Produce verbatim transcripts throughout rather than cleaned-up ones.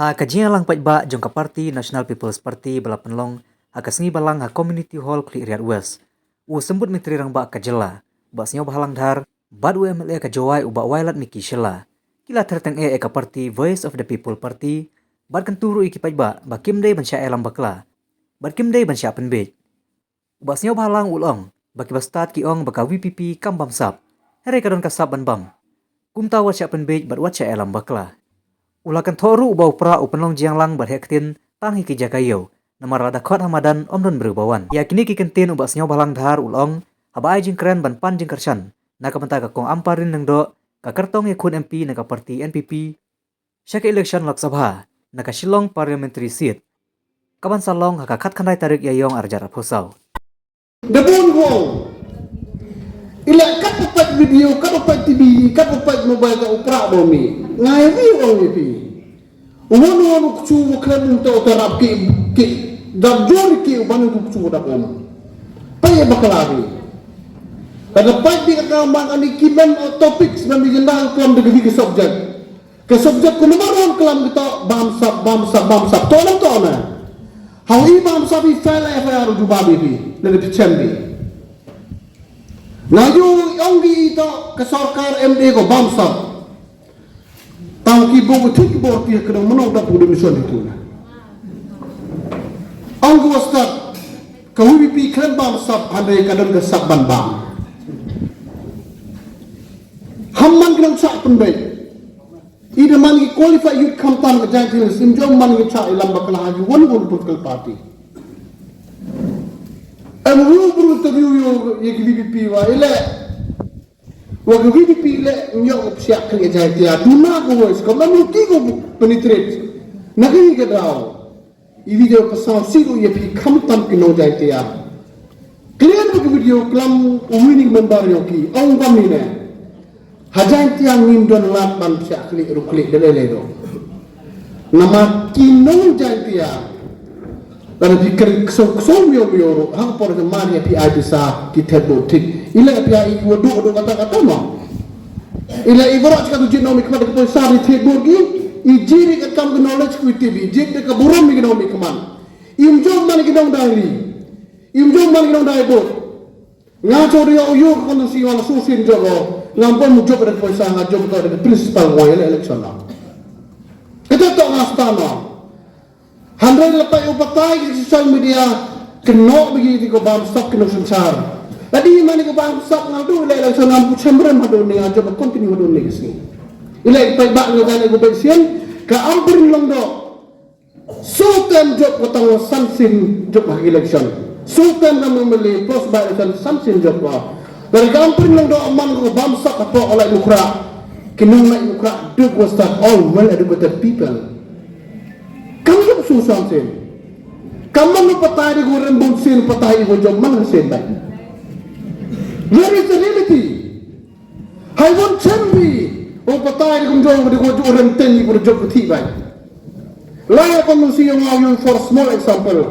Ha ka jingïalang paidbah jong ka party National People's Party ba la pynlong ha ka sngi balang ha Community Hall Khliehriat West, u Symbud Myntri Rangbah ka jylla, Bah Sniawbhalang Dhar, bad u MLA ka Jowai u Bah Wailadmiki Shylla, ki la tyrteng eh ïa ka party Voice of the People Party, bad kyntu ruh ïa ki paidbah ba kim dei ban shah ïalam bakla bad kim dei ban shah pynbiej. U Bah Sniawbhalang u la ong ba ki bastad ki ong ba ka VPP kam bamsap, hynrei ka don ka sap ban bam. Kumta wat shah pynbiej bad wat shah ïalam bakla. U la kynthoh ruh ba u Prah u pynlong jingïalang bad heh ktien tang ha ki jaka ïew, namar lada khot ha madan ym don briew ba wan. Ïa kine ki kyntien u Bah Sniawbhalang Dhar u la ong haba ai jingkren ban pan jingkyrshan na ka bynta ka Kong Ampareen Lyngdoh, ka kyrtong ïakhun MP na ka party NPP sha ka election Lok Sabha na ka Shillong Parliamentary Seat, kaban sa long ha ka khatkhyndai tarik Ïaiong arhajar arphew saw. Da bun hong. Ila kat ba pait video, kat ba pait TV, kat ba pait mobile ka u Prah ba mi. Ngai wi ong ïa phi. U wan u wan u kchu u khlem um ta u tarap ki, ki dap jor ki u ban u kchu u dap um. Pait ïa bakla ri. Lada pait di ka kam ban ani ki ban topics ban di jenda u klam da ki subject. Ka subject ku number one klam kita bamsap, bamsap, bamsap. To na, to na. Hau i bamsap i file FIR u jubab i phi. Lada phi chem di. Na yu ong ki ito ka sorkar MDA ko bamsap. Tang ki bok thik ki bor ti ka dong mano da pu de mission itu na. Ong ki wastad ka VPP khlem bamsap hynrei ka don ka sap ban bam. Ham man ki nang chah pynbeit. I da man ki qualified youth khamtam ka Jaintia Hills, im jong man ki chah ïalam bakla ha ki wan wan political party. Em ru bru interview ïa ki VPP wa ila. Wa ka VPP le ñiok ka psiak ka Jaintia. Duna ka Voice ka mem ruti ko penetrate. Na ka ka daw. I video ka saw si ru ïa phi khamtam ki nong Jaintia. Clear ba ka video klam u winning member ïong ki. Ong ba mi ne. Ha Jaintia ngim don lad ban psiak klik ru klik de le le do. Namar ki nong Jaintia. Lada phi kren kso kso mio mio ru ha ka por ka mar ïa phi ai pisa ki thep do thik. Ila phi ai i wadu wadu kata kata ma. Ila i borok chika tu jit nong mi khmat ka poisa ri thep do ki. I jiri ka kam ka knowledge ku i tibi jit ka burom mi ka nong mi khmat. Im jong man ki nong dang ri. Im jong man ki nong dang i bot. Nga cho ri u yu ka kon si wala su sin job. Ngam pon mu job da poisa nga job ka da principal wa ila election na. Kata to nga sta na. Hynrei la pait u batai ki social media kynnoh bagi ki ko bamsap ki nong synshar. Lada i mane ko bamsap nga du le le so ngam pu chemrem hadu ni nga jop continue hadu ni ki sngi. Ila i pait ba nga jane ko bek sian ka Ampareen Lyngdoh. Sultan jop ko tang san sien jop ha election. Sultan na memeli pos ba election san sien jop ko. Lada ka Ampareen Lyngdoh man ko bamsap ko Alain Mukhrah. Ki nong Alain Mukhrah du ko start all well educated people. Kam jop su san sien. Kam man u patai di ko rem bun sien patai di ko jop man sien bai. Where is the reality? Hai won chem bi u patai di ko jop di ko jop rem ten di ko jop ti bai. Lai ko nu si yong au yong for small example.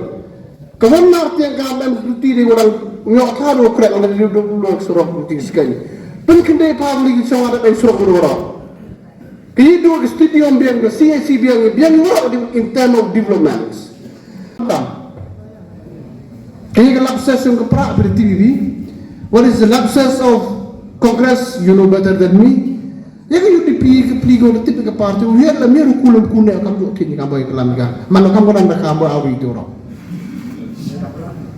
Ka won nar tiang ka mem ti di ko dang nyok tha do krek na di do lo surok ti sken. Pen kende pa li ki song ada surok do ro. Ki do ki stadium biang, ki CAC biang, biang ngorok di in term of developments. Ki lapses yung kapra pada T V B. What is the lapses of Congress? You know better than me. Ya ka U D P ka pli ko tip ka party u ya la mir kulun kune kam jo kini kam boy kalam ga. Mano kam ko nanda kam boy awi tu ro.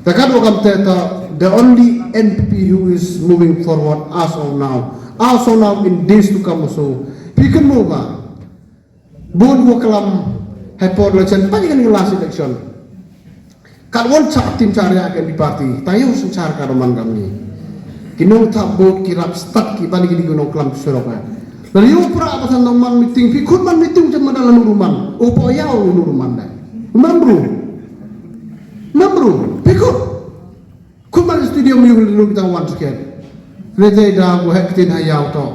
Takat wakam te ta, the only N P P who is moving forward as of now. As of now, in days to come also. Pi kan mo ba. Bun ko kalam hai por election, pa kan last election. Kat won chak tim chak ya kan di party. Tayo sun char ka roman kami. Ki nong thap bot ki rap stat ki bani ki di nong kalam surok ya. Lalu pra apa san nong man meeting, pi kun man meeting jam madal nuru man. Opo ya nuru man da. Memru. Memru. Pi kun. Kumba studio mu yuk lu kita wan sket. Rete da bu hek tin ha yaw to.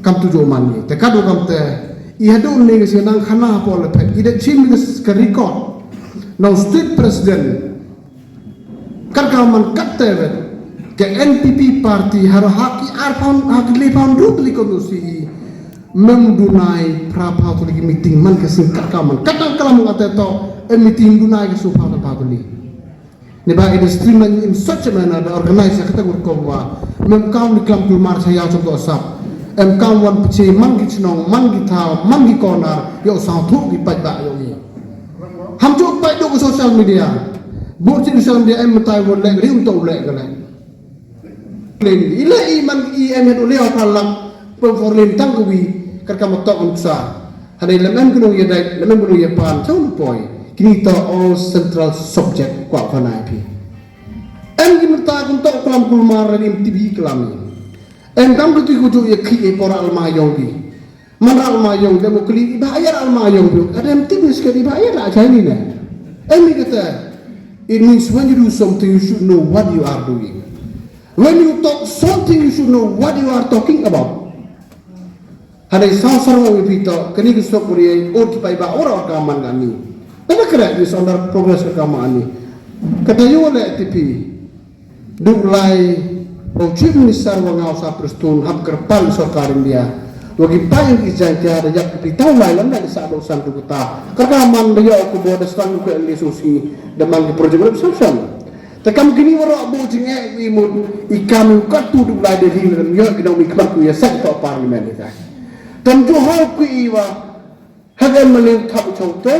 Kam tu jo man ni. Te kadu kam te. I hadu ni ke sinang khana po le phet. I de chim ke ke record. Now state president. Kar ka man kat te vet. Ke N P P party haro haki ar pound haki le pound ru li ko si. Mem duna i phra phaw tylli ki meeting man ka sngi katkam man. Katkam kalam nga te to, em meeting duna i ka sngi phaw phaw tylli. Neibhah i da streamline in such a manner, da organize ha kata ka rukom ba mem kam wan klam kulmar sha ïaw sha ka sap. Em kam wan pynshai man ki chnong, man ki thaw, man ki corner, ïoh sangthuh ki paidbah ïoh ngi. Ham ju pait duh ka social media. Bun shi social media em mynta wan leh rim to leh ka leh. Len i leh i man i em ïa u leh u phalak pynfor len tang ka wi katkam tok nuksa. Hadei lem em kynong ïa dai lem em kynong ïa pan chong poi. Kini to all central subject kwah khana ïa phi. Em ki mynta kum tok klam kulmar lem T V klam i. Em kam ka tu ku ju ïa khi i por alma yong ki. Man ra alma yong dem u kli i ba ïa alma yong bi. Adem tip ni sket i ba ïa la chai ni ne. Em i kata. It means when you do something, you should know what you are doing. When you talk something, you should know what you are talking about. Hadei saw sarong wi pito, kani ki sok uri ai ur ki paidbah ur ur ka man kani. Tana kena is under progress ka man ani. Kata yu le T P. Duk lai, u Chief Minister wa nga u Sir Prestone hap kyrpad ïa sorkar India. Wa ki paid ki Jaiñtia da ïap ki pyntaw lai lam da ki sa do san tu kata. Kata man da ïoh ku bo da stang ku le susi da man ki project rep sam sam. Te kam kini waroh bo jingeh i mut i kam u katu duk lai Delhi lem ïoh ki nong mi khmat ku ïa sak to parliament ita. Tam tu hau ku i wa Hak em malin thap chong te.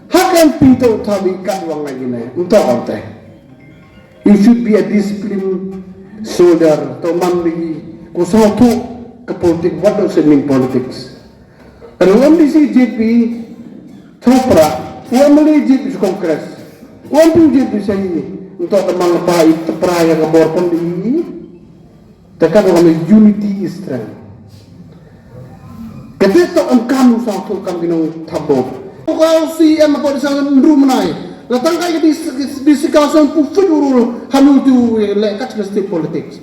Hak em pi to thap i kat wang lagi ne. Nto on te. You should be a disciplined soldier. To man di ko sa tu ke politik, what does it mean politics? Ano M D C B J P thapra. Wa mali J P Congress. Wa mpu J P sa ini. Nto teman lepa i tepra yang kebor pun di. Te kam ong unity is strength. Kate to em kam u sa to kam ki nong thap bor. Ka C M ko disa ndru mnai. La tang kai ka dis dis ka song pu fit urul hanul tu le kat ka state politics.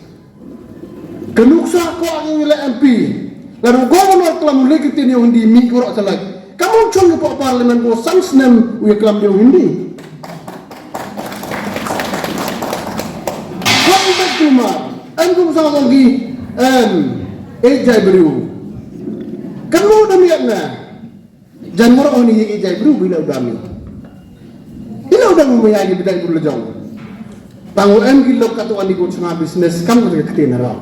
Ka nuksa ko ang le M P. La ru governor klam le ki tin yo hindi mi ko ro chalai. Kamu chong ko parliament ko san snem u ya klam yo hindi. Kong bet kuma, em kum sa kong ki, em, eh, jai beriu. Kan mo da miat na. Jan mo oni eh, jai beriu bila udah mi. Bila udah mo ya ni bidai bulu jong. Tangu em ki lok katu ani ko changa business kam ko kete na ra.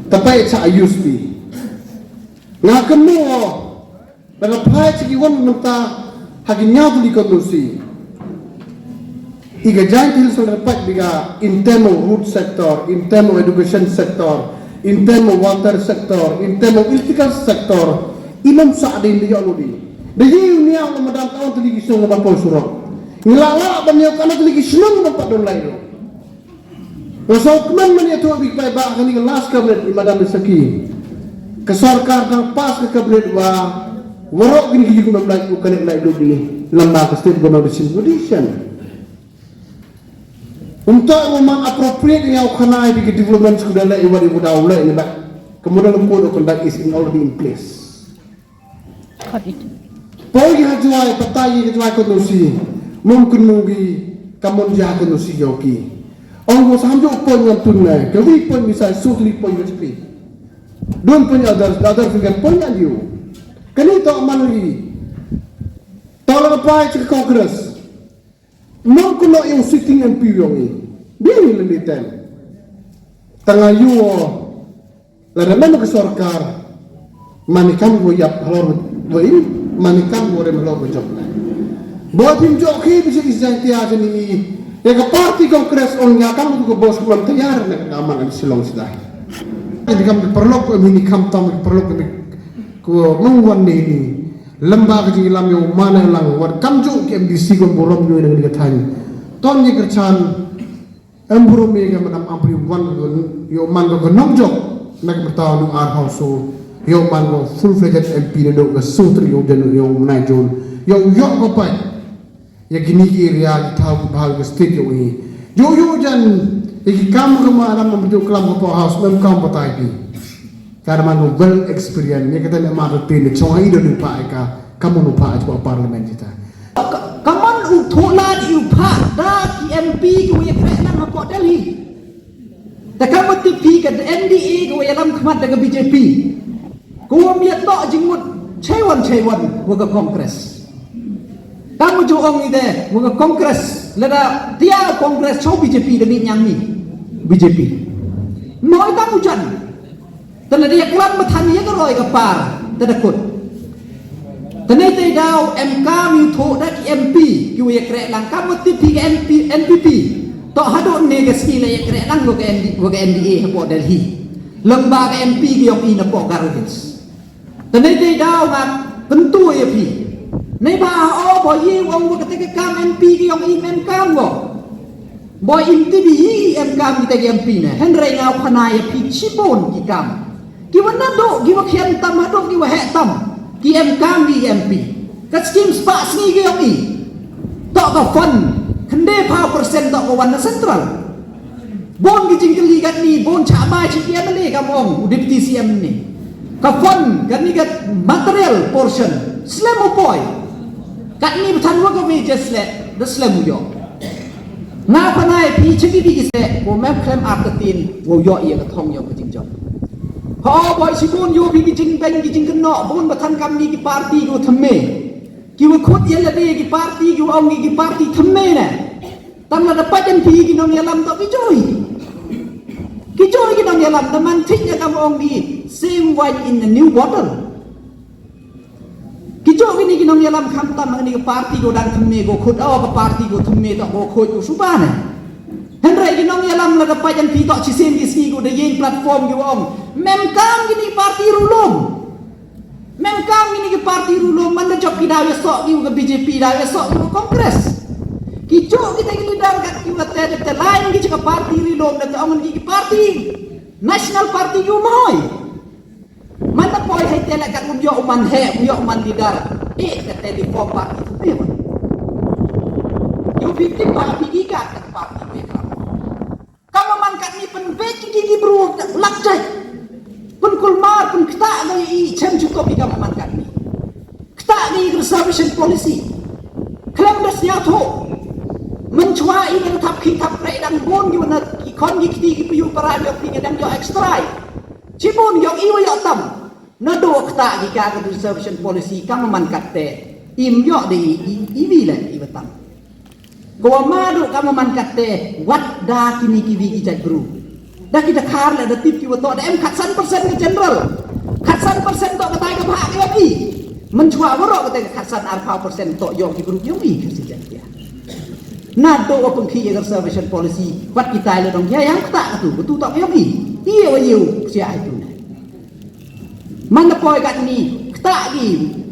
Tapai cha ayus pi. Nga kan mo Lada phai chi ki wan mynta ha ki ñiaw tylli constituency. I ka Jaintia Hills Hillsdale Pacific, in term of road sector, in term of education sector, in term of water sector, in term of electrical sector, i ym sah dei ïa lodi. Da ïa u ñiaw la madan ka wan tylli ki shnong ba poi surok. Ngi la lah ban ïa ka na tylli ki shnong ba pat don lai ruh. Nga sngewkmen mynne ïathuh bad ki paidbah ha kane ka last cabinet i Madam Saki. Ka sorkar dang pass ka cabinet ba waroh kine ki ïing ki bym lah u connect lah lut di lem bad ka state government decision. Um toh u man appropriate ïa u khana ïa ki development sku da leh ïa wat ïa u daw leh ïa bad ka model code of conduct is in already in place. Poi ki ha Jowai, patai ki ha Jowai constituency. Mum kun mung ki, ka mon ja constituency yo ki. Ong ko sam jo pon ngam tun ne, ka wi pon misai sut li pon yo chipi. Don pon others, others kan pon ngam yu. Kani to man li. To la ka pai chi Congress. Nong kuno yung sitting M P yung i. Bi ni leni ten. Tanga yuo. Lada mem ka sorkar. Mani kam go yap halor go i. Mani kam go rem halor go jop. Bo tim jok hi bisi izan tia jani i. Ya ka party Congress on ya kam go bos kumam tayar na ka man an silong sidai. Ini kam perlok ko ini kam tam perlok ko mengwan ni ini. Lem bad ka jingïalam ïa u man ïa lang wat kam ju ki M D C ko burom ïa nang ka thaiñ. Ton ïa kyrchan em burom ïa ka madam Ampareen wan ïa u man ko ka nongjop na ka bynta u ar hausu ïa u man ko full fledged M P na dok ka sutri ïa u jan ïa u mnai jon ïa u ïoh ko pai. Ïa kini ki area ki thaw ki bha ka state ïa u hi. Ïoh ïoh jan ïa ki kam ka ma ram ma bynta klam ka power house mem kam batai ki. Ka man u well experience ne kata ne ma te ne chong ai do ne pa ka ka mon u pa chu parliament jita. Ka man u thola di u pa da ki M P ki wi pre na ma ko Delhi. Da ka ma T P ka M D A ki wi lam khmat da ka B J P. Ko wa miat tok jingmut chaiwan chaiwan wa ka Congress. Kam ju ong ide wa ka Congress lada dia Congress chau B J P da mi nyang mi B J P. Noi tam u jan. Tana dia klam bathan ya ka roi ka par tada kut. Tane te daw M K mi tho da ki M P ki wa ya krek lang kam wa tipi ka M P N P P. Tok hadok ne ka sila ya krek lang wa ka N D wa ka N D A hapo Delhi. Lengba ka M P ki yok i na po Garo Hills. Tane te daw nga kyntu ya phi. Nei ba o bo yi wong wa kate ka kam M P ki yong i em kam wo. Bo im ti bi yi em kam ki te ki M P ne. Henry nga khana ya phi chibon ki kam. Ki wa nado ki wa khian tam hado ki wa hek tam. Ki em kam ki M P. Ka skim spa sngi ki yong i. Tok ka fund khynde phaw percent tok ka wan na central. Bon ki jingkylli katni, bon chah bai chi M L A kam ong, u deputy C M ni. Ka fund, katni kat material portion, slem u poi. Katni bathan wa ka wages le, da slem u yo. Nga panai phi chi ki ki se, ko mem klem artatin, wo yo ya ka thong yo ka jingjop. Ho boi si bon yo phi ki jingbeng ki jingkynno, bon bathan kam ni ki party ko thymme. Ki wa khut ya lade ki party ki wa ong ki party thymme ne. Tam la da pajan phi ki nong yalam to ki joy. Ki joy ki nong yalam da man thik ya kam ong ki same wine in a new bottle. Ki joy ki ni ki nong yalam kham tam ni ki party ko dang thymme ko khut o ka party ko thymme to ko khut ko suba ne. Henry ki nong yalam la da pajan phi to chi same ki sngi ko da yen platform ki wa ong. Mem kam ki ni party rulum. Mem kam ngini ki party rulo man da jop ki daw ya sok ki ka B J P daw ya sok ki ka Congress. Ki jok ki te ki leader kat ki wa te te lain ki jaka party rilo da te ong ki ki party. National Party yu moi. Man da poi hai te la kat um yo man he um yo man leader. E ka te di form party tu pe. Yu bi ti party ki kat party pe. Kama man katni pynbeit ki ki bru lak jai. Pynkulmar pynkta ga i chem chuto ki kama man katni. Kta ga i reservation policy. Klem da snya tho. Mynchwa i na thap ki thap pre dang bon ki wana ki kon ki kti ki piu para yo ki dang yo extra. Chibun yo i wa yo tam. Na do kta ki ka reservation policy kama man katte. Im yo de i i wi le i wa tam. Ko wa madu kama man katte wat da kini ki wi ki jait bru. Da ki da khar le da tip ki wa to da em khatsan persen ka general. Khatsan persen to ka tai ka bha ka yong i. Mynchwa waro ka tai ka khatsan arphaw persen to yong ki bru yong i ka si jait ya. Na do wa pengki ya reservation policy wat ki tai le dong ya yang kta ka tu betu to ka yong i. Iya wa yu sia itu ne. Man da poi katni kta ki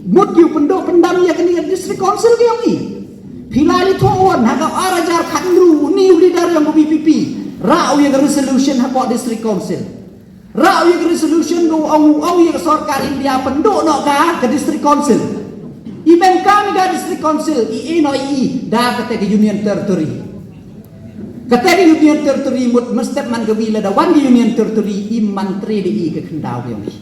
mut ki pynduk pyndam ya kani ka district council ki yong i. Phi la li tho wan ha ka ar hajar khatnru ni u leader yong ka V P P. Ra u ya ka resolution ha pok district council. Ra u ya ka resolution ko ong ong ya ka sorkar India pynduk no ka ka district council. I mem kam ka district council i e no i da ka te ka union territory. Kata ka Union Territory mut mestep man ka wi la da wan ka Union Territory i man tre de i ka khendaw ka yong i.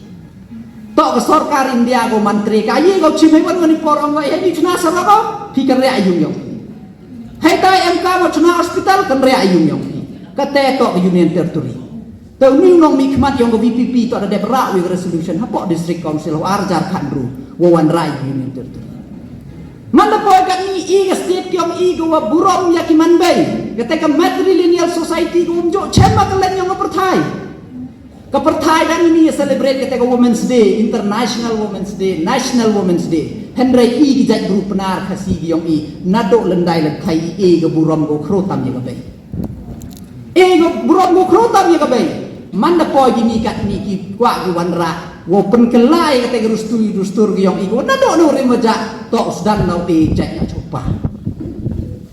Tok ka sorkar India ko man tre ka ye ko chim hei wan ngani por ong ko hei ni chuna sa ko phi kan ria yung yong. Hei tai em ka mo chuna hospital kan ria yung yong. Kata tok ka Union Territory. Tau ni nong mi khmat yong ka V P P tok da dep ra wi resolution hapo District Council wa arjar khandru wa wan rai Union Territory. Man da poi katni i ka state ki ong i ka wa burom ya ki man bei. Kata ka matrilineal society ka um jo chem ma ka len yong ka pyrthai. Ka pyrthai dang ini ya celebrate kata ka Women's Day, International Women's Day, National Women's Day. Henry i ki jait bru Pnar Khasi ki ong i nadok lendai lendai i e ka burom ko khro tam ya ka bei. E ka burom ko khro tam ya ka bei. Man da poi ki ni kat ni ki kwah ki wanrah. Wo pynkelai kata ka rustui rustur ki yong i ko nadok no rim wa jak tok sdang nau e jait na chupa.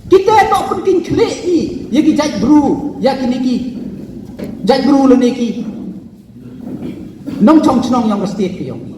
Kita tok pynkin khlieh i ya ki jait bru ya ki ni ki jait bru le ni ki nong chong chnong yong ka state ki yong i.